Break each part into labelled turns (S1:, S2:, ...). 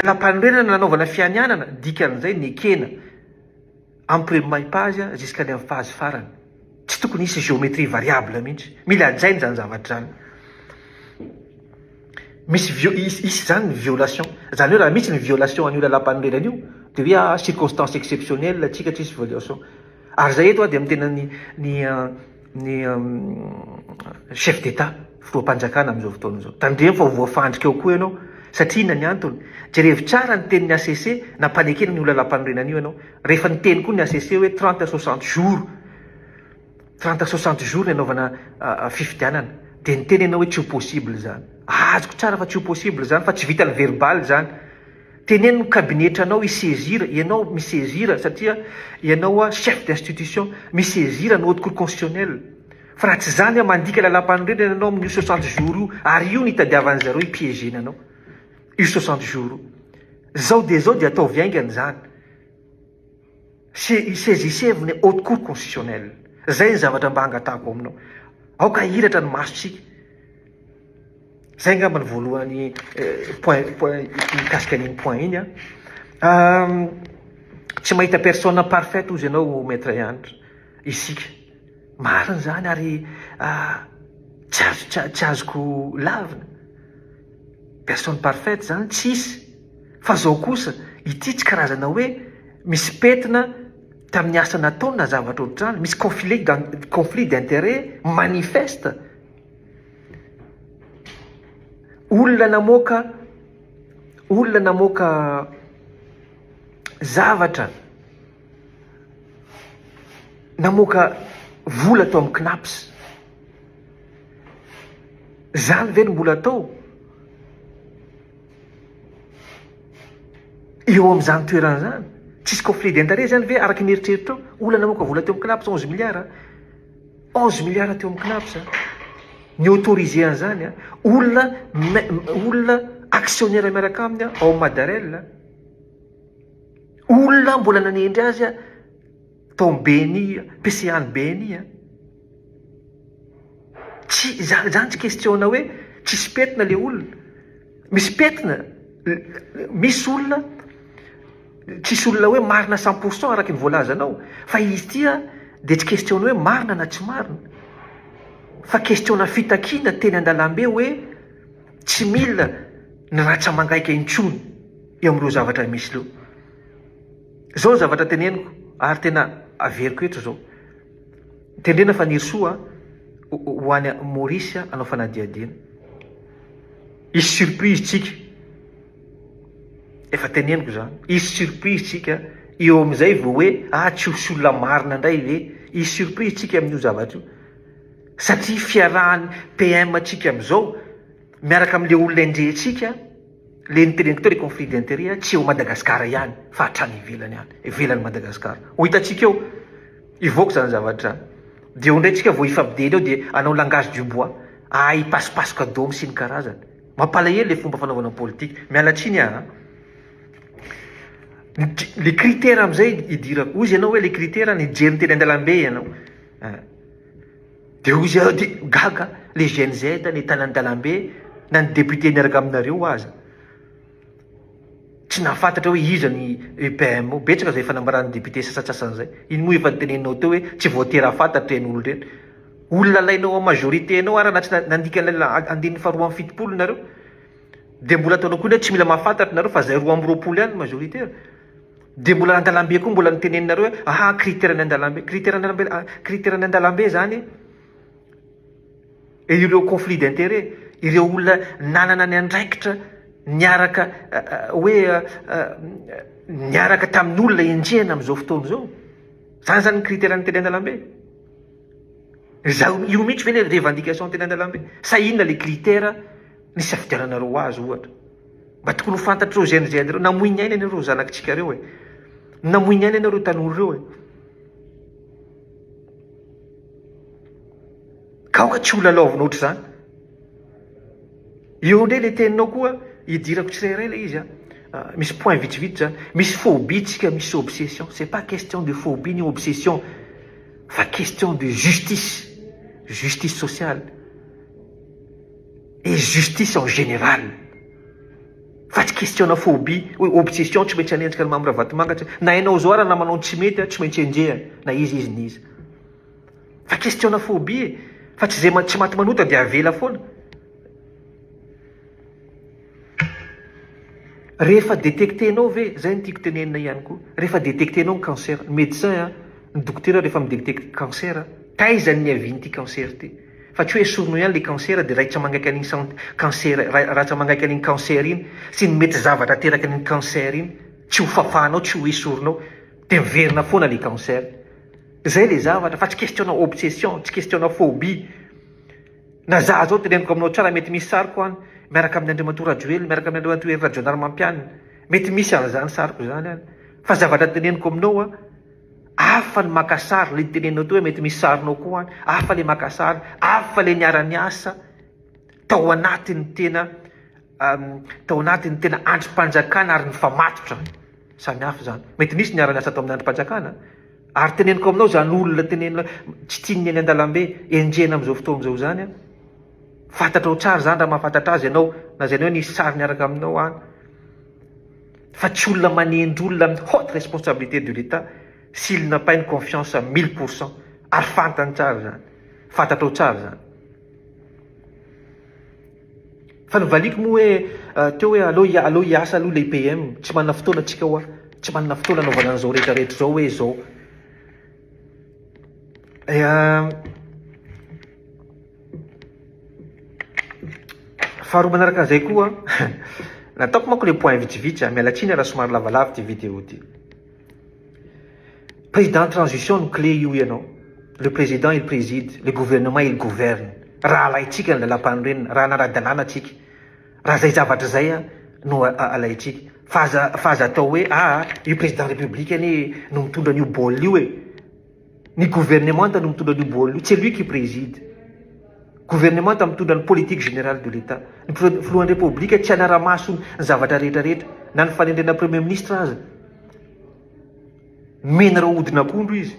S1: Lalàmpanorenana nanaovana fianianana, dikan'izay nekena amin'ny premier phase jusqu'à any amin'ny phase farany. Tsy tokony hisy géométrie variable mihitsy. Mila hajaina izany zavatra izany. Misy vio, hisy izany ny violation. Izany hoe raha misy ny violation an'io lalàmpanorenana io dia hoe ah circonstance exceptionnelle tsika tsisy violation. Ary izay eto aho dia miteny ny ny ny chef d'Etat, filoham-panjakana amin'izao fotoana izao. Tandremo fa ho voafandrika eo koa ianao. Satria inona ny antony? Jerevo tsara ny tenin'ny HCC nampanekena an'io lalàmpanorenana io ianao. Rehefa niteny koa ny HCC hoe 30 à 60 jours, 30 à 60 jours ny anaovana fifidianana. Dia niteny ianao hoe tsy ho possible izany. Azoko tsara fa tsy ho possible izany fa tsy vitan'ny verbal izany. Teneno ny kabinetranao hi-saisir, ianao mi-saisir satria ianao chef d'institution, mi-saisir ny haute cour constitutionnelle. Fa raha tsy izany mandika lalàmpanorenana ianao amin'io 60 jours io ary io no itadiavan'ny zareo hi-piéger-na anao. Io 60 jours io. Zao dia zao dia ataovy haingana izany. Saisissez-vous ny haute cour constitutionnelle. Zay ny zavatra mba angatahako aminao. Aoka hahiratra ny masontsika. Zay angamba ny voalohany point point mikasika an'iny point iny an. Tsy mahita personne parfaite hozy ianao maître Hanitra. Isika. Marina izany ary tsy azo tsy azoko lavina. Personne parfaite zany tsisy. Fa zao kosa, ity tsy karazana hoe misy pentina tamin'ny asa nataony na zavatra ohatr'izany, misy conflit conflit d'intérêt manifeste. Olona namoaka olona namoaka zavatra namoaka vola tao amin'ny CNAPS. Zany ve no mbola atao? Eo amin'izany toerana izany? Tsisy conflit d'intérêt zany ve araka ny eritreritrao? Olona namoaka vola teo amin'ny CNAPS 11 milliards. 11 milliards teo amin'ny CNAPS. Ny autorisé an'izany, olona olona actionnaire miaraka aminy ao Madarel. Olona mbola nanendry azy tao amin'ny BNI, PCA ny BNI. Tsy, zany zany tsy question-na hoe tsisy pentina le olona. Misy pentina, misy olona, tsisy olona hoe marina cent pour cent araky ny voalazanao. Fa izy ity an, dia tsy question-na hoe marina na tsy marina. Fa question-na fitakiana teny an-dalambe hoe tsy mila ny ratsa-mangaika intsony eo amin'ireo zavatra misy ireo. Izao ny zavatra teneniko ary tena averiko eto izao. Tendrena Fanirisoa ho any Maurice hanao fanadihadiana. Hisy surprise tsika. Efa teneniko izany. Hisy surprise tsika eo amin'izay vao hoe ah tsy ho olona marina indray ve. Hisy surprise tsika amin'io zavatra io. Satria fiarahan'ny PM tsika amin'izao miaraka amin'ilay olona enjehintsika, le niteneniko teo le conflit d'intérêt tsy eo Madagascar ihany fa hatrany ivelany any, ivelan'i Madagascar. Ho hitantsika eo. Hivoaka izany zavatra izany. Dia eo indray tsika vao hifampidera eo dia hanao langage du bois. Ahay hipasipasoka domy sy ny karazany. Mampalahelo le fomba fanaovana politika. Miala tsiny aho an. Le critère amin'izay idirako. Hozy ianao hoe le critère nijery ny teny an-dalambe ianao. Dia hozy aho dia gaga le Gen Z ny tany an-dalambe na ny député niaraka aminareo aza. Tsy nahafantatra hoe iza ny EPM. Betsaka izay fanambaran'ny député sasantsasany izay. Iny moa efa noteneninao teo hoe tsy voatery hahafantatra ireny olona ireny. Olona alainao en majorité anao ary na tsy nandika ilay andininy faha 72 nareo. Dia mbola ataonao koa hoe tsy mila mahafantatra nareo fa izay 22 ihany ny majorité. Dia mbola andalambe koa mbola noteneninareo hoe aha critère ny andalambe. Critère ny andalambe, critère ny andalambe izany. Ireo conflit d'intérêt, ireo olona nanana ny andraikitra niaraka hoe niaraka tamin'ny olona enjehina amin'izao fotoana izao. Zany zany ny critère ny teny an-dalambe. Izao io mihitsy ve le revendication teny an-dalambe? Sa inona le critère nisafidiananareo azy ohatra? Mba tokony ho fantatr'ireo GNZ ireo, namoy ny ainy anie ireo zanakitsika ireo e. Namoy ny ainy anie ireo tanora ireo e. Ka aoka tsy ho lalaovina ohatr'izany. Eo indray le teninao koa, idirako tsirairay le izy an. Misy point vitsivitsy zany. Misy phobie tsika, misy obsession. C'est pas question de phobie ni obsession, fa question de justice, justice sociale et justice en général. Fa tsy question-na phobie, hoe obsession tsy maintsy hanenjika an'i Mamy Ravatomanga, tsy, na ianao zao ara na manao ny tsy mety tsy maintsy enjehina, na iza izy na iza. Fa question-na phobie e! Fa tsy izay tsy maty manota dia avela foana. Rehefa detecter-nao ve, zay no tiako tenenina ihany koa, rehefa detecter-nao ny cancer, ny médecin, ny dokotera rehefa mi-detecter cancer, taiza ny niavian'ity cancer ity? Fa tsy hoe esorinao ihany le cancer dia raikitra mangaika an'iny san cancer ratsy mangaika an'iny cancer iny sy ny mety zavatra aterakin'iny cancer iny tsy ho fafanao tsy ho esorinao dia miverina foana le cancer. Zay le zavatra fa tsy question-na obsession, tsy question-na phobie. Na za zao teneniko aminao tsara mety misy sariko any miaraka amin'ny Andriamatoa Rajoelina, miaraka amin'ny Andriamatoa Hery Rajaonarimampianina. Mety misy an'izany sariko izany any. Fa zavatra teneniko aminao an, Hafa ny maka sary, le niteneninao teo hoe mety misy sarinao koa any, hafa le maka sary, hafa le niara-niasa tao anatin'ny tena tao anatin'ny tena andrim-panjakana ary nifamatotra. Samy hafa izany. Mety nisy niara-niasa tao amin'ny andrim-panjakana, ary teneniko aminao izany olona tenenina tsy tian'ny eny an-dalambe enjehina amin'izao fotoana izao izany an. Fantatrao tsara izany raha mahafantatra azy ianao, lazainao hoe nisy sary niaraka aminao any. Fa tsy olona manendry olona amin'ny haute responsabilité de l'Etat s'il n'a pas une confiance à 1000% ary fantany tsara izany. Fantatrao tsara izany. Fa novaliako moa hoe teo hoe aleo aleo hiasa aloha ilay PM, tsy manana fotoana tsika hoa, tsy manana fotoana anaovana an'izao rehetra rehetra izao hoe izao. Faharoa manaraka an'izay koa, nataoko manko le point vitsivitsy a, miala tsiny raha somary lavalava ity vidéo ity. Président transition no clé io ianao. Le président il préside, le gouvernement il gouverne. Raha alaintsika ny lalam-panorenana, raha hanara-dalàna tsika, raha zay zavatra zay no alaintsika. Fa aza fa aza atao hoe aa io président république anie no mitondra an'io baolina io e. Ny gouvernemanta no mitondra an'io baolina io, c'est lui qui préside. Gouvernemanta mitondra ny politique générale de l'Etat. Ny filohan'ny Repoblika tsy hanara-maso ny zavatra rehetra rehetra, na ny fanendrena premier ministre aza. Nomenareo hodin'akondro izy.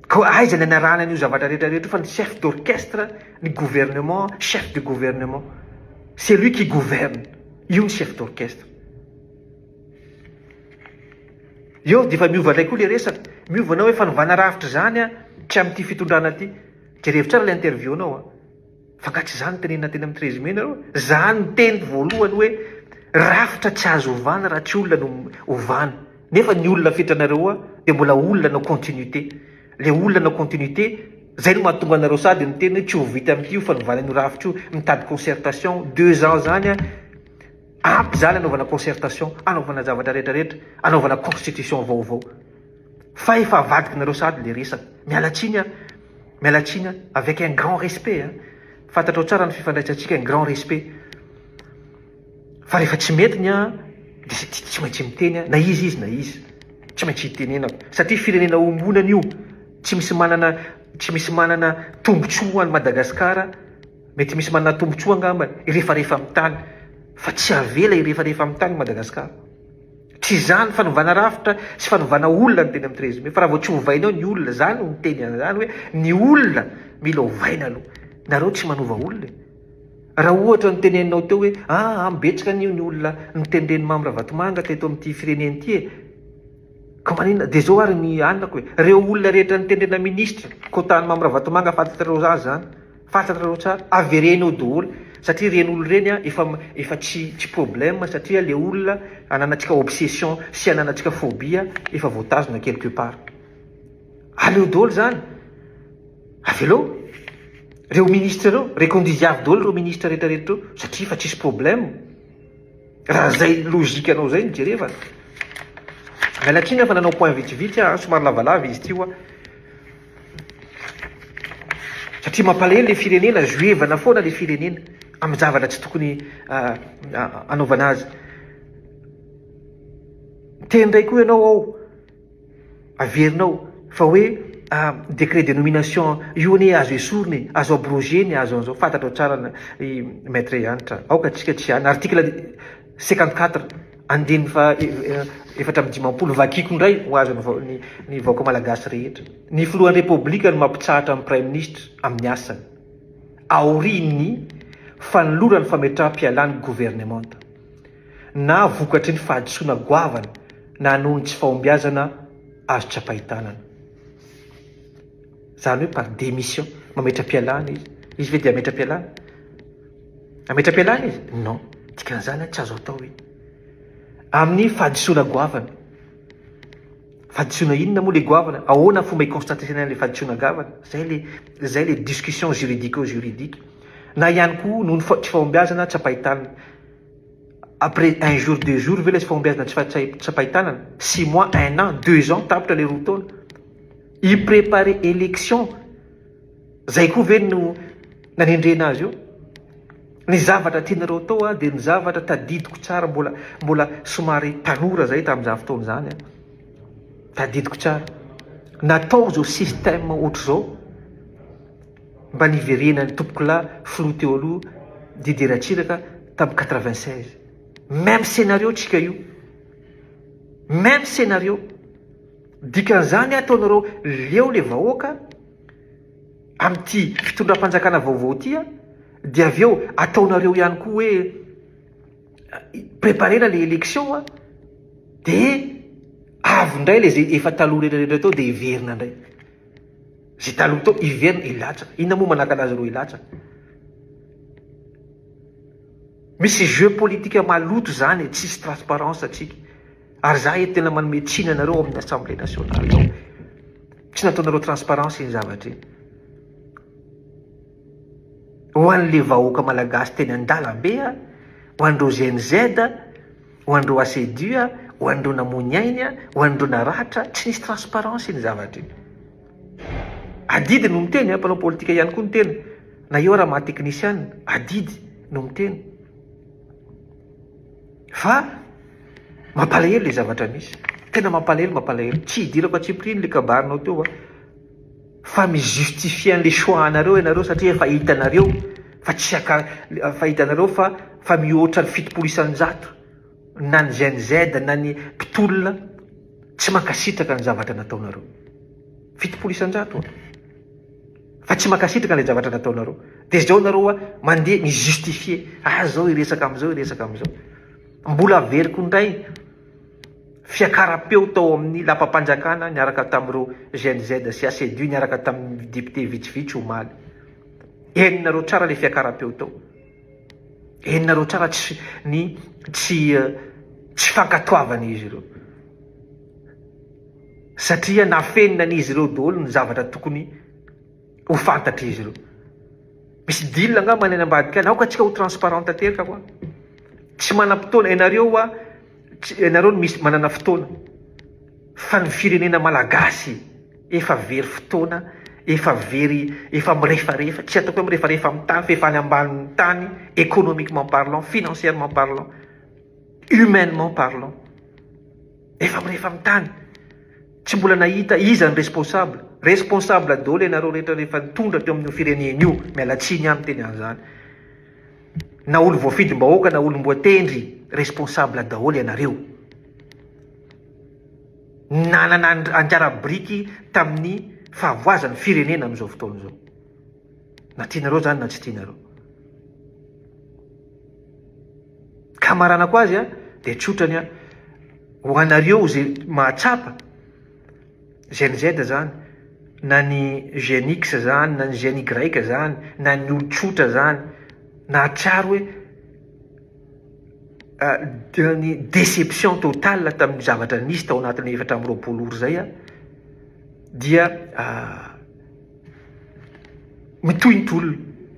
S1: Koa aiza ny anarahana an'io zavatra rehetra rehetra io fa ny chef d'orchestre, ny gouvernement, chef de gouvernement. C'est lui qui gouverne. Io ny chef d'orchestre. Eo dia efa miova indray koa le resaka. Miova anao hoe fanovana rafitra izany an, tsy amin'ity fitondrana ity. Jerevo tsara ilay interview nao an. Fa nga tsy izany no tenenina teny amin'ny 13 mai nareo? Za niteny voalohany hoe rafitra tsy azo ovana raha tsy olona no ovana. Nefa ny olona afetranareo ao dia mbola olona hanao continuité. Le olona hanao continuité, zay no mahatonga anareo sady miteny hoe tsy ho vita amin'ity io fanovana an'io rafitra io, mitady concertation, deux ans zany an. Ampy izany anaovana concertation, anaovana zavatra rehetra rehetra, anaovana constitution vaovao. Fa efa avadikinareo sahady le resaka. Miala tsiny an, miala tsiny an, avec un grand respect an. Fantatrao tsara ny fifandraisantsika, un grand respect. Fa rehefa tsy mety ny an, dia tsy maintsy miteny an, na iza izy na iza. Tsy maintsy hitenenako. Satria firenena ombonana io, tsy misy manana, tsy misy manana tombotsoa an'i Madagasikara. Mety misy manana tombotsoa angamba hirefarefa amin'ny tany fa tsy avela hirefarefa amin'ny tany Madagascar. Tsy izany fanovana rafitra sy fanovana olona ny teny amin'ny 13 mai fa raha vao tsy ovainao ny olona, za no miteny an'izany hoe ny olona mila ovaina aloha. Nareo tsy manova olona e. Raha ohatra ny teneninao teo hoe aa betsaka anie ny olona notendren'i Mamy Ravatomanga teto amin'ity firenena ity e. Ka maninona? Dia zao ary ny anako e. Reo olona rehetra notendrena ministre, quota-n'i Mamy Ravatomanga fantatrareo za zany. Fantatrareo tsara, avereno eo daholo satria ireny olona ireny an efa efa tsy tsy problème satria le olona ananantsika obsession sy ananantsika phobie efa voatazona quelque part. Aleo daholo zany, avelao reo ministre reo, reconduisiavo daholo reo ministre rehetra rehetra reo satria efa tsisy problème. Raha zay logique anao zay no jerevana. Miala tsiny aho fa nanao point vitsivitsy aho, somary lavalava izy ity hoa. Satria mampalahelo le firenena, joevana foana le firenena amin'ny zavatra tsy tokony anaovana azy. Miteny indray koa ianao ao, averinao fa hoe décret de nomination io anie azo esorina e, azo abrogena e, azo an'izao, fantatrao tsara i maître Hanitra, aoka tsika tsy any, article 54 andininy faha 54, vakiko indray ho azon'ny ny vahoaka malagasy rehetra, ny filohan'ny repoblika no mampitsahatra ny praiminisitra amin'ny asany aorian'ny. fanolorany fametraham-pialany governemanta, na vokatry ny fahadisoana goavana na noho ny tsy fahombiazana azo tsapain-tanana. Izany hoe par démission, mametra-pialana izy. Izy ve dia hametra-pialana? Hametra-pialana izy? Non. Dikan'izany tsy azo atao iny. Amin'ny fahadisoana goavana. Fahadisoana inona moa le goavana? Ahoana fomba hi-constater-na an'ilay fahadisoana gavana? Zay le zay le discussion juridico-juridique. Na ihany koa noho ny tsy fahombiazana tsapain-tanana. Après un jour, deux jours ve ilay tsy fahombiazana tsy tsapain-tanana? Six mois, un an, deux ans, tapitra ilay roa taona. Hi-preparer élection, zay koa ve no nanendrena azy io? Ny zavatra tianareo atao dia ny zavatra tadidiko tsara mbola mbola somary tanora zay tamin'izany fotoana izany an. Tadidiko tsara. Natao izao système ohatr'izao mba niverenan'ny tompokolahy filoha teo aloha Didier Ratsiraka tamin'ny 96. Même scénario tsika io. Même scénario. Dikan'izany ataonareo leo le vahoaka amin'ity fitondram-panjakana vaovao ity an, dia avy eo ataonareo ihany koa hoe préparer-na le élection an, dia avy indray le zay efa taloha rehetra rehetra teo dia hiverina indray. Zay taloha teo hiverina hilatsaka. Inona moa manakana azy ireo hilatsaka? Misy jeu politique maloto zany e, tsisy transparence atsika. Ary za eto tena manome tsiny anareo ao amin'ny assemblée nationale ao. Tsy nataonareo transparence iny zavatra iny. Ho an'le vahoaka malagasy teny an-dalambe a, ho an'ireo Gen Z, ho an'ireo ACDU, ho an'ireo namoy ny ainy, ho an'ireo naratra, tsy nisy transparence iny zavatra iny. Adidy no miteny, mpanao politika ihany koa ny tena, na eo raha maha teknisiana, adidy no miteny. Fa mampalahelo le zavatra misy. Tena mampalahelo, mampalahelo. Tsy hidirako antsipiriany le kabarinao teo a. Fa mi-justifier an'le choix anareo ianareo satria efa hitanareo fa tsy aka, fa hitanareo fa fa mihoatra ny 70% na ny Gen Z na ny mpitolona tsy mankasitraka ny zavatra nataonareo. 70% a. Fa tsy mankasitraka ilay zavatra nataonareo. Dia izao nareo a, mandeha mi-justifier. Ah zao hiresaka amin'izao, hiresaka amin'izao. Mbola averiko indray fiakaram-peo tao amin'ny lapam-panjakana niaraka tamin'ireo Gen Z sy ACDU niaraka tamin'ny député vitsivitsy omaly. Henonareo tsara ilay fiakaram-peo tao. Henonareo tsara tsy ny tsy tsy fankatoavan'izy ireo. Satria nafenina an'izy ireo daholo ny zavatra tokony ho fantatr'izy ireo. Misy deal angamba any ambadika any. Aoka antsika ho transparent tanteraka koa. Tsy manam-potoana ianareo hoa, ianareo no misy manana fotoana. Fa ny firenena malagasy efa very fotoana, efa very, efa mirefarefa, tsy ataoko hoe mirefarefa amin'ny tany fa efa any ambanin'ny tany économiquement parlant, financièrement parlant, humainement parlant. Efa mirefa amin'ny tany. Tsy mbola nahita iza ny responsable. Responsable daholo ianareo rehetra rehefa nitondra teo amin'io firenena io. Miala tsiny aho miteny an'izany. Na olo voafidim-bahoaka na olom-boatendry, responsable daholo ianareo. Nanana anjara biriky tamin'ny fahavoazan'ny firenena amin'izao fotoana izao. Na tianareo izany na tsy tianareo. Ka hamaranako azy dia tsotra ny ho anareo izay mahatsapa Gen Z zany na ny Gen X zany na ny Gen Y zany na ny olon-tsotra zany nahatsiaro hoe ny déception totale tamin'ny zavatra nisy tao anatin'ny 24 ora izay dia Mitohy ny tolona.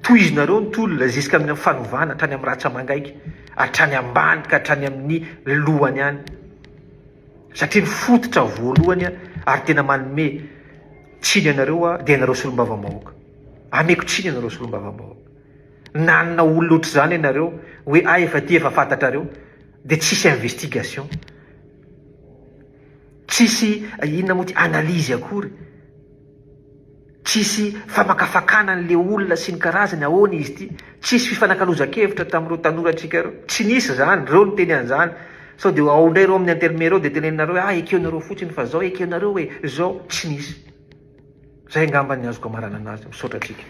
S1: Tohizinareo ny tolona jusqu'à amin'ny fanovana hatrany amin'ny ratsa-mangaika, hatrany ambany ka hatrany amin'ny lohany any. Satria ny fototra voalohany ary tena manome tsiny anareo aho dia ianareo solombavambahoaka. Ameko tsiny ianareo solombavambahoaka. Nanana olona ohatr'izany ianareo hoe ah efa ity efa fantatrareo dia tsisy investigation. Tsisy inona moa ity analyse akory. Tsisy famakafakana an'le olona sy ny karazany, ahoana izy ity? Tsisy fifanakalozan-kevitra tamin'ireo tanorantsika ireo. Tsy nisy izany, ireo niteny an'izany. Sao dia ao indray ireo amin'ny antenimiera ao dia teneninareo hoe ah ekenareo fotsiny fa zao ekenareo e, zao. Tsy nisy. Zay angamba ny azoko amaranana azy. Misaotra antsika.